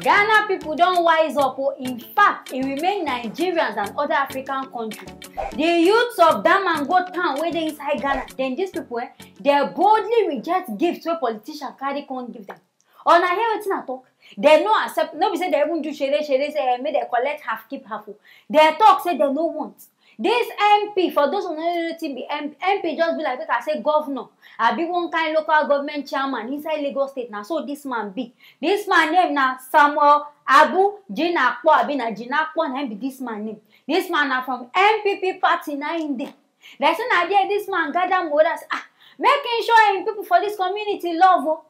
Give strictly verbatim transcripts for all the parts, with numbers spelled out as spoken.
Ghana people don wise up o. In fact, e remain Nigerians and other African countries. The youths of Damango town wey dey inside Ghana, then these people, eh, they boldly reject gifts wey politicians carry come give them. Una hear wetin I talk? They no accept, no be say they even do shere shere, say, eh, make they collect half, keep half o. They talk say they no want. This M P, for those who no know wetin be M P, M P just be like, make I say, governor, abi one kind local government chairman inside Lagos State. Na so this man be. This man name na Samuel Abu Jinakpo, abi na Jinakpo na him be this man name. This man na from N P P party na him dey. They say na there this man gather morale, say, ah, making sure him people for this community love o.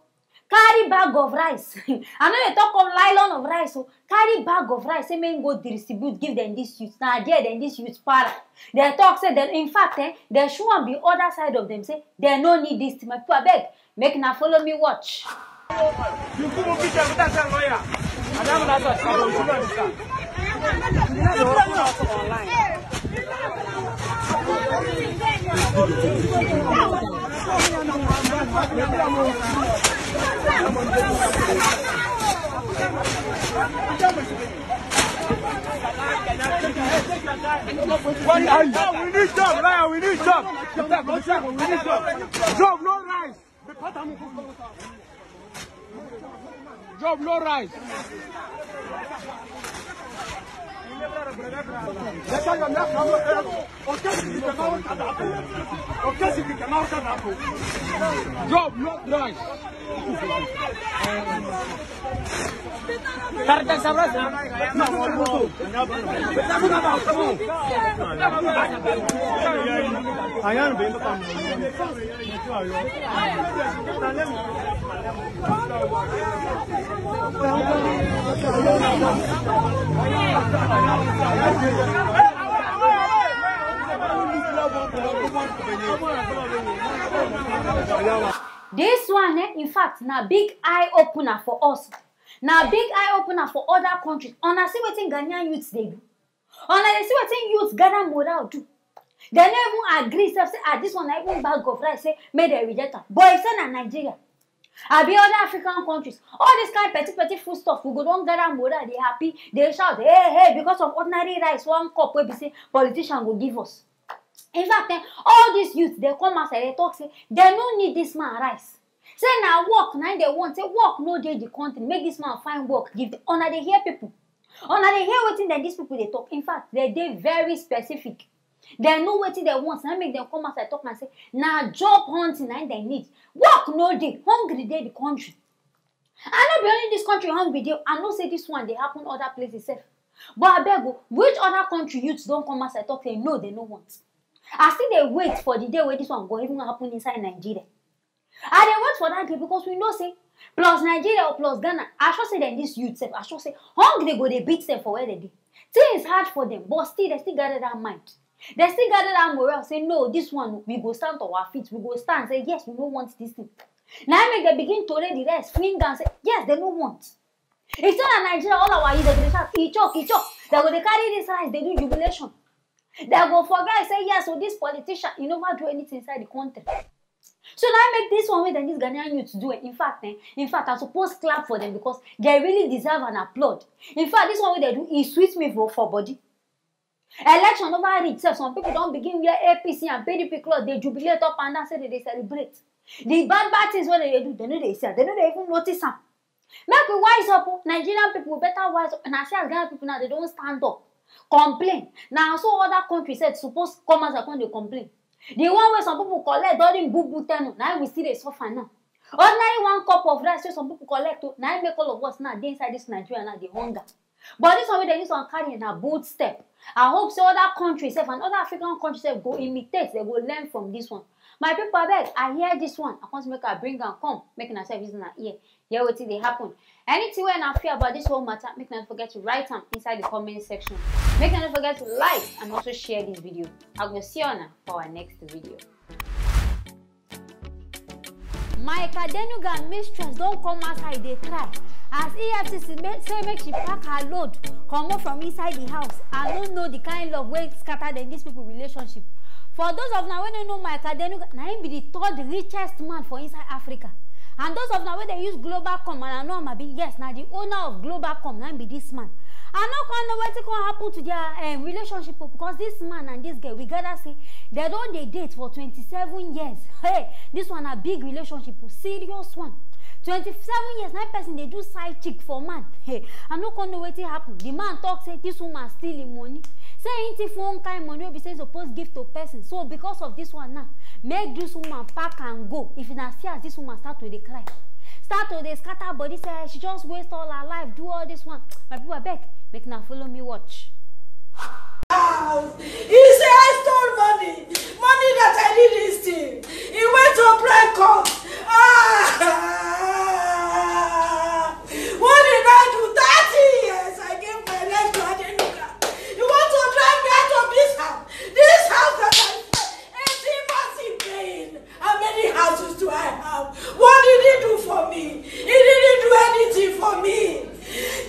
Carry bag of rice. I no dey talk of nylon of rice o. Carry bag of rice, say make him go distribute, give them this youth. Na there then this youth para. They talk say, then, in fact, eh, they show am the other side of them, say they no need this thing. My people, abeg, make na follow me watch. We need job, Ryan, we need job. We need job. Job, no rice. Job, no rice. Job, no rice. This one, eh, in fact, na big eye opener for us. Na big eye opener for other countries. Una see wetin Ghanaian youths dey do. Una dey see wetin youths gather morale do. They no even agree sef say, ah, this one na even bag of rice, say make they reject am. But e say na Nigeria, abi other African countries, all this kind petty petty food stuff, we go don gather morale, dey happy, dey shout, hey, hey, because of ordinary rice, one cup wey be say politician go give us. In fact, eh, all these youths, they come outside, they talk say they no need this man rice. Say na work na they want. Say work no dey the country, make this man find work give them. Una dey hear people? Una dey hear wetin dem, these people dey talk? In fact, they dey very specific. They know wetin they want. Na make them come outside talk and say na job hunting na they need. Work no dey, hungry dey the country. And no be only this country hungry dey. I know say this one dey happen other places sef. But abeg o, which other country youths don come outside talk say no, they no want? I still dey wait for the day wey this one go even happen inside Nigeria. I dey wait for that day because we know say plus Nigeria or plus Ghana, I sure say dem, this youth sef, I sure say hungry go dey beat them for where they dey. Things hard for them, but still they still gather that mind. They still gather that morale, say no, this one, we go stand to our feet, we go stand, say yes, we no want this thing. Na im make they begin to lay the rest, fling and say yes, they no want. Instead of Nigeria, all our youth, they dey shout, e chop, e chop. They go dey carry this rice, they do jubilation. They go forget say yes, so this politician, he never do anything inside the country. So now make this one wey dem, this Ghanaian youth do, eh, in fact, eh, in fact, I suppose clap for them because they really deserve an applaud. In fact, this one wey they do, e sweet me for, for body. Election over reach sef, some people don begin wear A P C and P D P cloth, dey jubilate up and down, say they dey celebrate. The bad bad things wey they dey do, they no dey see am, they no dey even notice am. Make we wise up o. Nigerian people better wise up. Na see as Ghana people now, they don stand up, complain. Na so other countries sef suppose come out and come dey complain. The one wey some people collect during bubu tenure, na we still dey suffer now. Ordinary one cup of rice wey some people collect o, na im make all of us now dey inside this Nigeria now dey hunger. But this one wey dem use am carry na bold step. I hope say other countries sef and other African countries sef go imitate, they go learn from this one. My people, abeg, I hear this one, I come make I bring am come, make una sef use una ear hear wetin dey happen. Anything wey una feel about this whole matter, make una no forget to write am inside the comment section. Make una no forget to like and also share this video. I go see una for our next video. Mike Adenuga mistress don come outside dey cry as E F C C say make she pack her load comot from inside the house. I no know the kind love wey scatter dem, these people relationship. For those of una wey no know Mike Adenuga, na him be the third richest man for inside Africa. And those of now wey dey use Globacom, and I know am abi, yes, na the owner of Globacom na be this man. I no come know wetin come happen to their um, relationship o, because this man and this girl, we gather say they don dey date for twenty-seven years. Hey, this one na big relationship o, serious one. Twenty-seven years na person dey do side chick for man. Hey, I no come know wetin happen. The man talk say this woman steal him money. Say him thief one kind money wey be say he suppose give to person. So because of this one now, make this woman pack and go. If una see as this woman start to dey cry, start to dey scatter body, say she just waste all her life, do all this one. My people, abeg, make una follow me watch. He say I stole money, money that I didn't steal. He went to prank us. Ah! What did I do? Thirty years I gave my life to Adenuga. You want to drag me out of this house? This house that I spent eighteen months in paying. How many houses do I have? What did he do for me? He didn't do anything for me.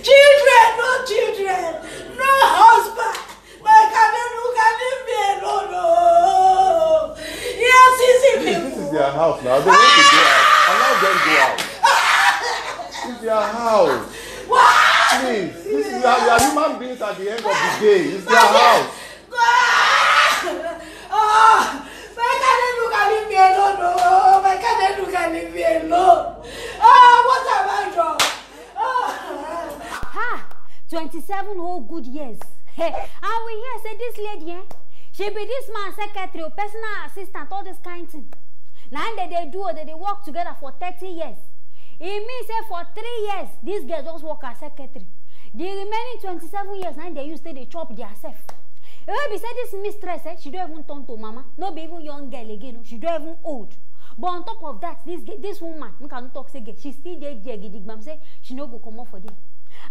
Children, no children, no husband. My Kadenuga, leave me alone. Oh. Yes, easy people. This is their house now. They want to go out. Allow them go out. It's their house. What? Please, this is, we are, we are human beings at the end of the day. It's their house. Ah! Oh, my Kadenuga, leave me alone. Oh, my Kadenuga, leave me alone. Oh, what have I done? Oh. Ha! Twenty-seven whole good years. Hey, and we hear say this lady, eh? She be this man secretary, personal assistant, all this kind thing. Na im dem dey do, dem dey work together for thirty years. E mean say for three years, this girl just work as secretary. The remaining twenty-seven years na im dey use take dey chop their self. E wey be say this mistress, eh, she don even turn to mama. No be even young girl again o, she don even old. But on top of that, this ge- this woman, make I no talk say girl, she still dey there gidigbam, say she no go comot for there.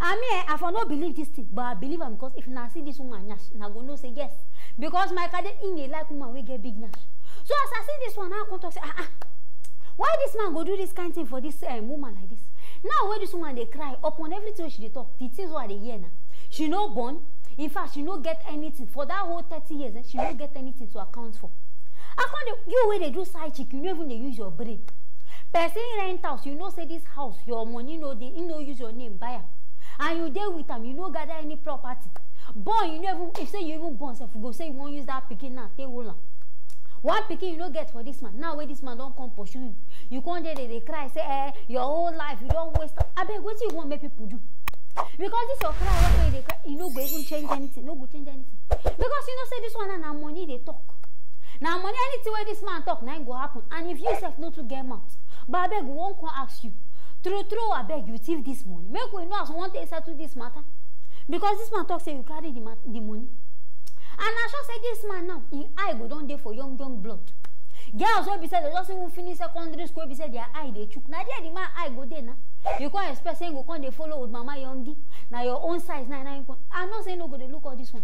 I mean, eh, I for no believe this thing, but I believe am, because if una see this woman nyash, una go know say yes. Because my kade in dey like woman wey get big nyash. So as I see this one, I come talk say, ah ah, why this man go do this kind thing for this um, woman like this? Now wey this woman dey cry upon everything wey she dey talk, the things wey I dey hear na, she no born. In fact, she no get anything for that whole thirty years. Eh, she no get anything to account for. I come dey, you wey dey do side chick, you no even dey use your brain. Person rent house, you know say this house, your money no dey, he no use your name buy am, and you dey with am, you no gather any property. Born, you no even, if say you even born sef, you go say you wan use that pikin now take hold am. One pikin you no get for this man. Now wey this man don come pursue you, you come dey dey dey cry say, eh, your whole life you don waste am. Abeg, wetin you wan make people do? Because this your cry wey you dey cry, e no go even change anything, no go change anything. Because you know say this one na, na money dey talk. Na money, anything wey this man talk, na im go happen. And if you sef no too get mouth, but abeg, we wan come ask you. True true, abeg, you thief this money. Make we know as we wan take settle this matter. Because this man talk say you carry the, ma- the money. And I sure say this man now, him eye go don dey for young young blood. Girls wey be say they just even finish secondary school, wey be say their eye dey chook. Na there the man eye go dey na. You come expect say him go come dey follow old mama youngie. Na your own size na na him come. I know say no go dey look all this one.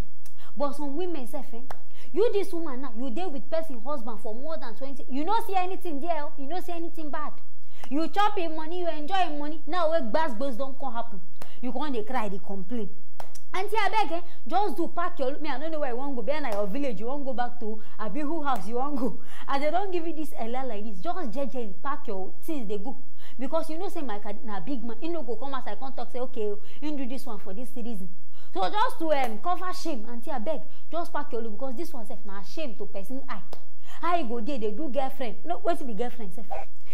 But some women sef, eh? You this woman now, you dey with person husband for more than twenty. You no see anything there, oh. You no see anything bad. You chop him money, you enjoy him money. Now wey gbas gbos don come happen, you come dey cry, dey complain. Aunty, abeg, eh, just do pack your, me, I no know where you wan go. Be na your village you wan go back to, abi who house you wan go? As they don give you this ela like this, just jejely pack your things dey go. Because you know say my card na big man, he no go come as I come talk say, okay, he do this one for this reason. So just to um, cover shame, aunty, abeg, just pack your load, because this one sef na shame to person eye. How you go dey dey do girlfriend? No, wetin be girlfriend sef?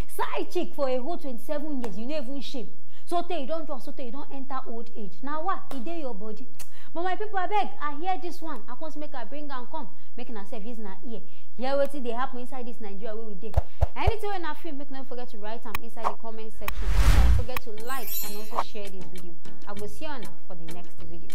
Side chick for a whole twenty-seven years, you no even shame. So tey you don do am, so tey you don enter old age. Na wa, e dey your body. But my people, abeg, I hear this one. I come say make I bring am come. Make una sef use una ear. Hear wetin dey happen inside this Nigeria wey we dey. Anything wey una feel, make una no forget to write am inside the comment section. Make una no forget to like and also share this video. I go see una for the next video.